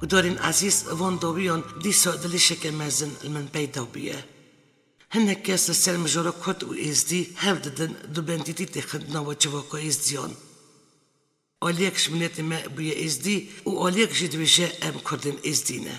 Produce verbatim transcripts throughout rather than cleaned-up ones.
Guhdarên ezîz, van dawiyan dîsa dilêşeke mezin li min peyda bûye. Hinek kes li ser mijara Kurd û Êzdî hewl didin dubendîtî têxin nava civaka Êzdiyan. Aliyek ji miletê me bûye Êzdî û aliyek jî dibêje em Kurdên Êzdî ne.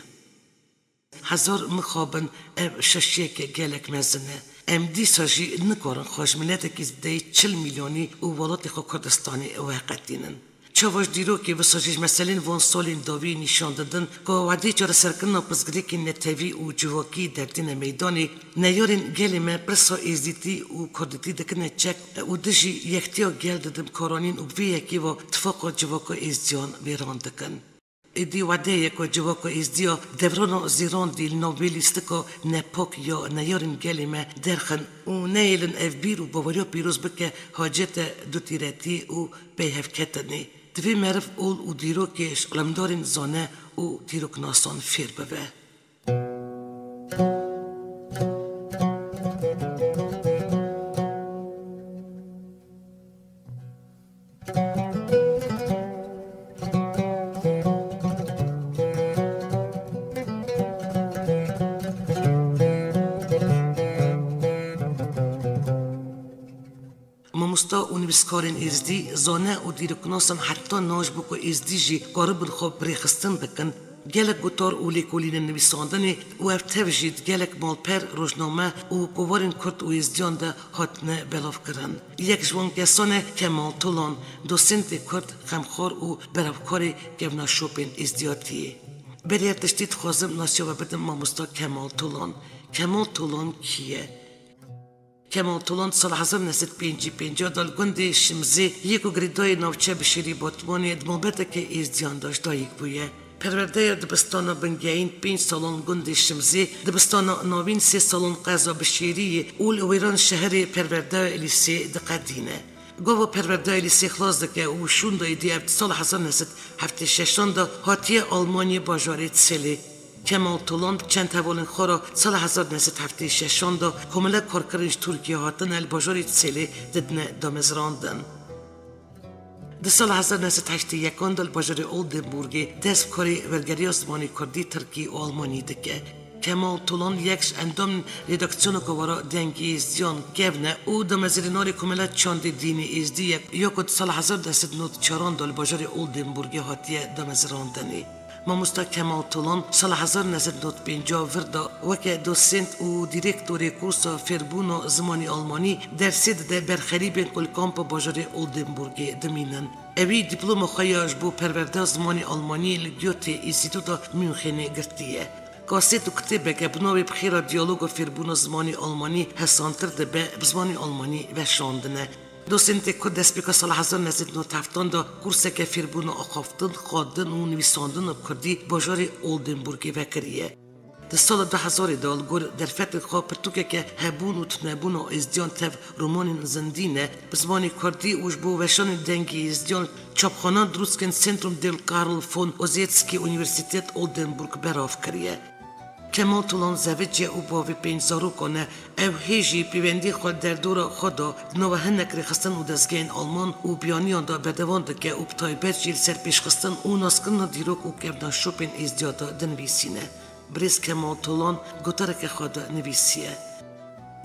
Hezar mixabin, ev şaşiyeke gelek mezin e. Em dîsa jî nikarin xwe ji miletekî zêdeyî çil milyonî û welatê xwe Kurdistanê veqetînin. Çawa ji dîrokê wisa jî ji meselên van salên dawî nîşan didin ku wadê çareserkirina pirsgirêkên netewî û civakî dertîne meydanê, neyarên gelê me pirsa êzdîtî û kurdîtî dikine çek û dijî yektiya gel didin karanîn û bi vê yekê ve tifaqa civaka êzdiyan wêran dikin. Êdî wade ye ku civaka êzdiya devrana zêrandî li nav vê lîstika nepak ya neyarên gelê me derxin û neyêlin ev bîr û baweriya pîroz bike hacete dutîretî û peyhevketinê. Divê meriv ol û dîrokê ji ilimdarên zane û dîroknasan fêr bibe. Mamosta û nivîskarên êzdî, zane û dîroknasan heta niha ji bo ku êzdî jî karibin xwe bi rêxistin bikin, gelek gotar û lêkolînên nivîsandinê û ev tev jî di gelek malper, rojname û kovarên kurd û êzdiyan de hatine belavkirin. Yek ji wan kesan e Kemal Tolan, dosentê kurd, xemxwar û berevkarê kevna şopên êzdiyatiyê. Berî her tiştî dixwazim nasiya we bidim mamosta Kemal Tolan. Kemal Tolan kî ye? Kemal Tolan di sala hezar neh sed pêncî pênc de li gundê Şimzê yê ku girêdayê navçe Bişêrî Batmanê di malbeteke êzdiyan de ji dayik bûye. Perwerdeya dibistana bingehîn pênc salan gundê Şimzê, dibistana navîn sê salan qeza Bişêriyê û li Wêranşeherê perwerdeya lîsê diqedîne. Gava perwerdeya lîsê xilas dike û şûnda êdî ev di sala hezar neh sed heftê şeşan de hatiye Almanyê bajarê Celle. Kemal Tolan bi çend hevalên xwe re sala hezar neh sed heftê şeşan de komele karkerên ji Tirkiyê hatine li bajarê Celle didine damezrandin. Di sala hezar neh sed heştê yekan de li bajarê Oldenburgê dest bi karê wergeriya zimanê kurdî, tirkî û almanî dike. Kemal Tolan yek ji endamên redaksiyona ku wera Dengê Êzdiyan kevn e û damezrênarê Komela Çandê Dînê Êzdî ye, ya ku di sala hezar neh sed nod çaran de li bajarê Oldenburgê hatiye damezrandinê. Mamosta Kemal Tolan sala hezar neh sed nod pêncah vir de weke dosent û dîrektorê kursa fêrbûna zimanê almanî dersê dide ber xerîbên ku li kampa bajarê Oldenburgê dimînin. Ewî dîploma xwe ya ji bo perwerdeya zimanê almanî li Goethe Înstîtuta Münxenê girtiye. Kasêt û kitêbeke bi navê Bi xêra diyaloga fêrbûna zimanê almanî hesantir dibe, bi zimanê almanî veşandine. Dosentê ku destpêka sala hezar neh sed nod heftan de kurseke fêrbûna axaftin, xwendin û nivîsandina bi kurdî bajarê Oldenburgê vekiriye. Di sala du hezarê de li gor derfetên xwe pirtûkeke hebûn û tunebûna êzdiyan tev romanên zindî ne bi zimanê kurdî û ji bo weşanên dengê êzdiyan çapxanan dirûst kirin Zentrum der Carl von Ossietzky Universität Oldenburg berav kiriye. Kemal Tolan zevicî ye û bavê pênc zarokan e. Ew hê jî pêwendiyê xwe derdora xwe da di nava hinek rêxistin û dezgehên alman û biyaniyan de berdewam dike û bi taybet jî li ser pêşxistin û naskirina dîrok û kevna şopên êzdiya de dinivîsîne. Birêz Kemal Tolan gotareke xwe de nivîsiye.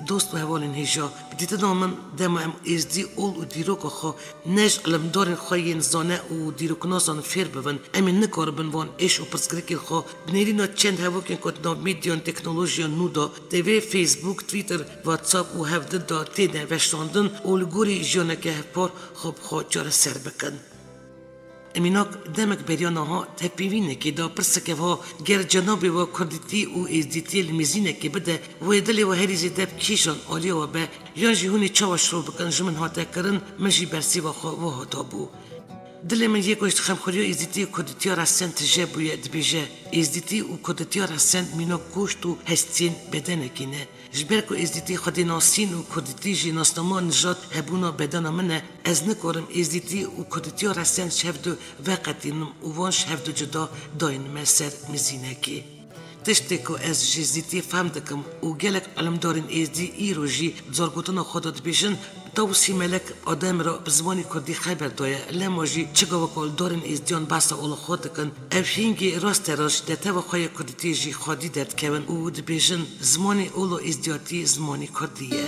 Dost û hevalên hêja, bi dîtina min dema em êzdî ol û dîroka xwe ne ji ilimdarên xwe yên zane û dîroknasan fêr bibin, em ê nikaribin van êş û pirsgirêkên xwe bi nêrîna çend hevokên ku di nav medyan teknolojiya nû de, T V, Facebook, Twitter, WhatsApp û hevdî de têne veşandin û li gorî jiyaneke hevpar xwe bi xwe çareser bikin. Em înak demek beriya niha tevpêvînekê da pirseke wiha ger cenabê we kurdîtî û êzdîtiyê li mêzînekê bide, wê dilê we herî zêde bi kîjan aliya we be, yan jî hûn ê çawa şirov bikin ji min hate kirin, min jî bersîva xwe wiha dabû. Dilê min yê ku ji xemxweriya êzdîtî û kurdîtiya resen tije bûye, dibêje, êzdîtî û kurdîtiya resen mîna goşt û hestiyên bedenekê ne. Ji ber ku êzdîtî xwedênasîn û kurdîtî jî nasnama nijad hebûna bedena min e, ez nikarim êzdîtî û kurdîtiya resen ji hev du veqetînim û wan ji hev du cuda dayînime ser mizînekê. Tiştê ku ez ji zîtiyê fehm dikim û gelek ilimdarên êzdî îro jî di zargotina xwe de dibêjin, Tawusî Melek Adem re bi zimanê kurdî xeber daye, lema jî çi gava ku li darên êzdiyan behsa ola xwe dikin, ev hîngê rasterast ji netewa xwe ya kurdîtiyê jî xwedî derdikevin û dibêjin, zimanê ola êzdiyatî zimanê kurdî ye.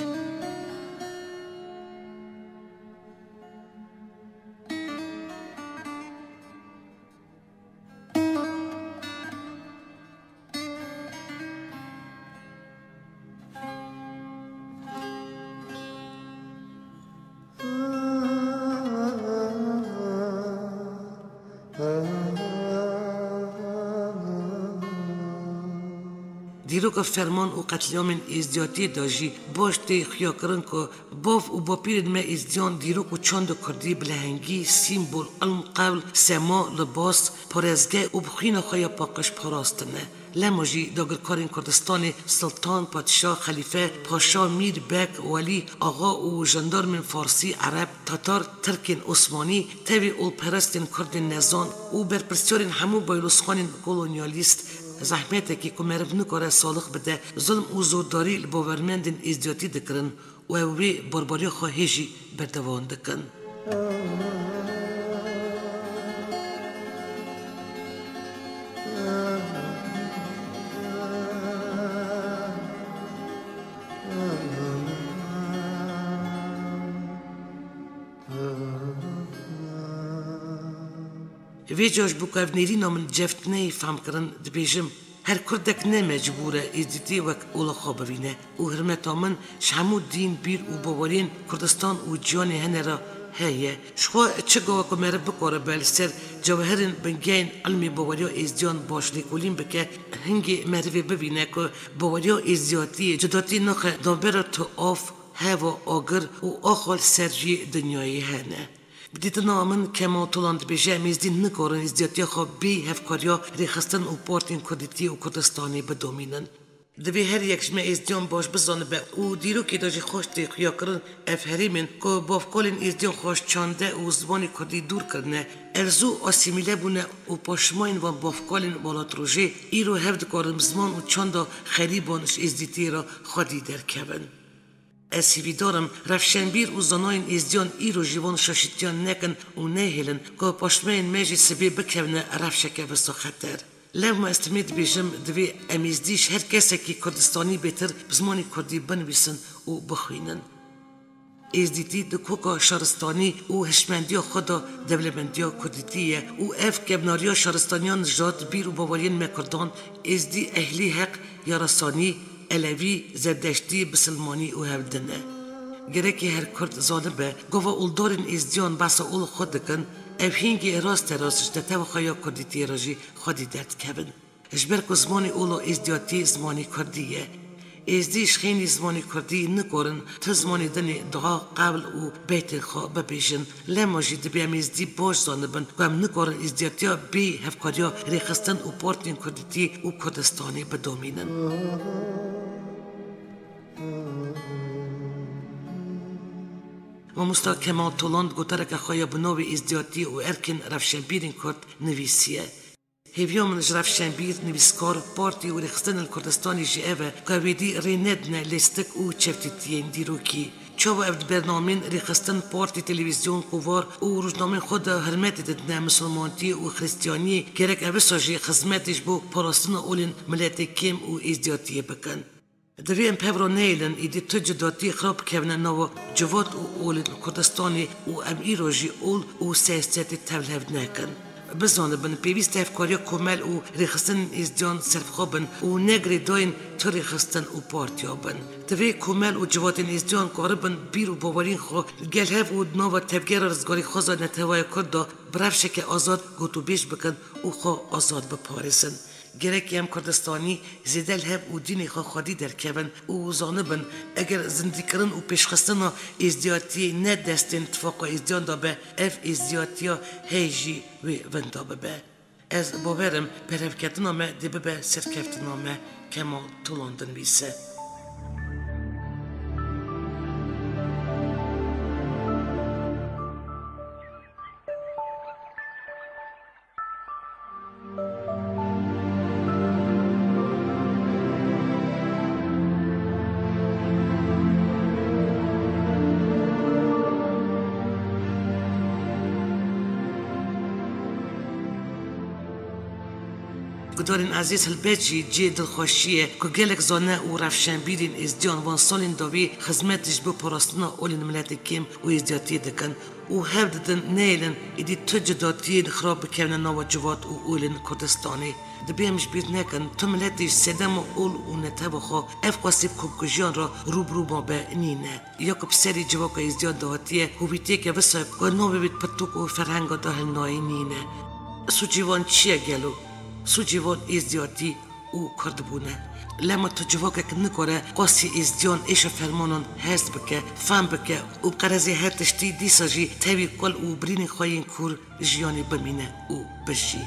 Dîroka ferman û qetlîamên êzdiyatiyê de jî baş tê xuyakirin ku bav û bapîrên me êzdiyan dîrok û çanda kurdî bi lehengî, sîmbol, ilm, qewl, sema, libas, parêzgeh û bi xwîna xwe ya paqij parastine. Lema jî dagirkarên Kurdistanê, siltan, padşa, xelîfe, paşa, mîr, beg, welî, axa û jandarmên farsî, ereb, tatar, tirkên osmanî, tevî olperestên kurdên nezan û berpirsyarên hemû baylosxanên kolonyalîst, zehmetekî ku meriv nikare salix bide, zulm û zordarî li bawermendên êzdiyatî dikirin û ew wê barbariya xwe hê jî berdewam dikin. Vêca ji bo ku ev nêrîna min ceft neyê fehmkirin, dibêjim, her kurdek ne mecbûr e êzdîtiyê wek ola xwe bibîne û hirmeta min ji hemû dîn, bîr û baweriyên Kurdistan û cîhanê hene re heye. Ji xwe çi gava ku meriv bikare be li ser cewherên bingehên ilmê baweriya êzdiyan baş lêkolîn bike, hingê merivê bibîne ku baweriya êzdiyatiyê cudatî naxe navbera tu av, heva, agir û axa li ser vî dinyayê hene. Bi dîtina min, Kemal Tolan dibêje, em êzdî nikarin êzdiyatiya xwe bê hevkariya rêxistin û partiyên kurdîtiyê û Kurdistanê bidomînin. Divê her yek ji me êzdiyan baş bizanibe û dîrokê de jî xweş tê xuyakirin, ev herêmên ku bavkalên êzdiyan xwe ji çande û zimanê kurdî dûr kirine, erzû asîmîle bûne û paşmayên van bavkalên welatrojê îro hev dikarin bi ziman û çanda xerîban ji êzdîtiyê re xwedî derkevin. Ez hîvîdar im, rewşenbîr û zanayên êzdiyan îro jî van şaşîtiyan nekin û nehêlin ku paşmeyên me jî sibê bikevine rewşeke wisa xeter. Lewma ez timê dibêjim, divê em êzdî ji her kesekî Kurdistanî bêtir bi zimanê kurdî binivîsin û bixwînin. Êzdîtî di koka şaristanî û hişmendiya xwe de dewlemendiya kurdîtî ye û ev kevnariya şaristaniya nijad, bîr û baweriyên me kurdan, êzdî, ehlî heq, yarasanî, elewî, zerdeştî, bisilmanî û hev din e. Gerekê her kurd zanibe, gava oldarên êzdiyan behsa ola xwe dikin, ev hingê rasterast ji netewa xwe ya kurdîtiyê re jî xwedî derdikevin. Ji ber ku zimanê ola êzdiyatî zimanê kurdî ye. Êzdî ji xênî zimanê kurdî nikarin tu zimanê dinê dua, qewl û beytên xwe bibêjin. Lema jî divê em êzdî baş zanibin ku em nikarin êzdiyatiya bê hevkariya rêxistin û partiyên kurdîtî û Kurdistanê bidomînin. Mamosta Kemal Tolan di gotareke xwe ya bi navê Êzdiyatî û erkên rewşenbîrên kurd nivîsiye. Hêviya min ji rewşenbîr, nivîskar, partî û rêxistinên li Kurdistanê jî ev e ku ew êdî rê nedine lîstik û çewtîtiyên dîrokî. Çawa ev di bernameyên rêxistin, partî, televîzyon, kovar û rojnameyên xwe de hurmetê didine misilmantiyê û xiristiyaniyê, gerek ev wisa jî xizmetê ji bo parastina olên miletê kêm û êzdiyatiyê bikin. Divê em bi hev re nehêlin, êdî tu cudatiyê xirab bikevine nava civat û olên Kurdistanê û em îro jî ol û siyasetê tevlihev nekin. Bizanibin, pêwîst e hevkariya komel û rêxistinên êzdiyan serbixwe bin û ne girêdayên tu rêxistin û partiya bin. Divê komel û civatên êzdiyan karibin bîr û baweriyên xwe li gel hev û di nava tevgera rizgarîxwaza netewaya Kurd de bi rewşeke azad gotûbêj bikin û xwe azad biparêzin. Gerekê em Kurdistanî zêde li hev û dînê xwe xwedî derkevin û zanibin, eger zindîkirin û pêşxistina êzdiyatiyê ne destên tifaqa êzdiyan de be, ev êzdiyatiya heyî jî wê winda bibe. Ez bawer im, berhevketina me dê bibe serkeftina me. Kemal Tolan dinivîse. Gudarên ezîz, helbet jî cihê dilxweşiyê ye ku gelek zane û rewşenbîrên êzdiyan van salên dawî xizmet ji bo parastina olên miletê kêm û êzdiyatiyê dikin û hewl didin nehêlin êdî tu cudatiyên xirab bikevine nava civat û olên Kurdistanê. Divê em ji bîr nekin, tu miletê ji sedema ol û netewa xwe ev qasî bi komkujiyan re rû bi rû mabe nîne. Ya ku bi serî civaka êzdiyan de hatiye, hovîtiyeke wisa ku navê wê di pirtûk û ferhenga de hilnayî nîne. Sûcê wan çi ye gelo? Sûcê wan êzdiyatî û kurdbûn e. Lema tu civakek nikare qasî êzdiyan, êşa fermanan hez bike, fem bike û bi qerezê her tiştî dîsa jî tevî kul û birînên xwe yên kûr jiyanê bimîne û bijî.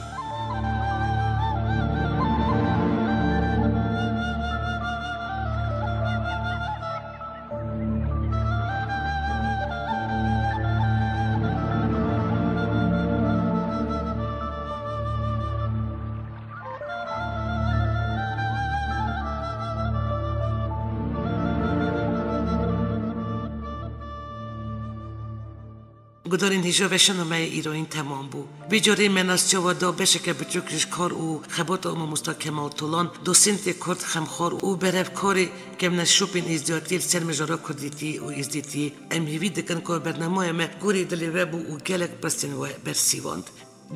Gudarên hêja, weşana me yê îroyîn temam bû. Vê carê me nas çawa da beşeke biçûk ji kar û xebata mamosta Kemal Tolan, dosentê kurd, xemxar û berhevkarê kevneşopên êzdiyatiyê li ser mijara kurdîtî û êzdîtî. Em hêvî dikin ku bernameya me gorî dilê we bû û gelek pirsên we bersîvand.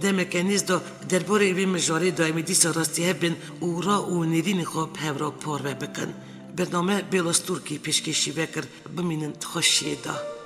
Demeke nêz de derbarê vê mijarê de em ê dîsa rastî hev bin û ra û nêrînê xwe bi hev re parve bikin. Bername Bêla Stûrkî pêşkêşî vekir. Bimînin di xweşiyê de.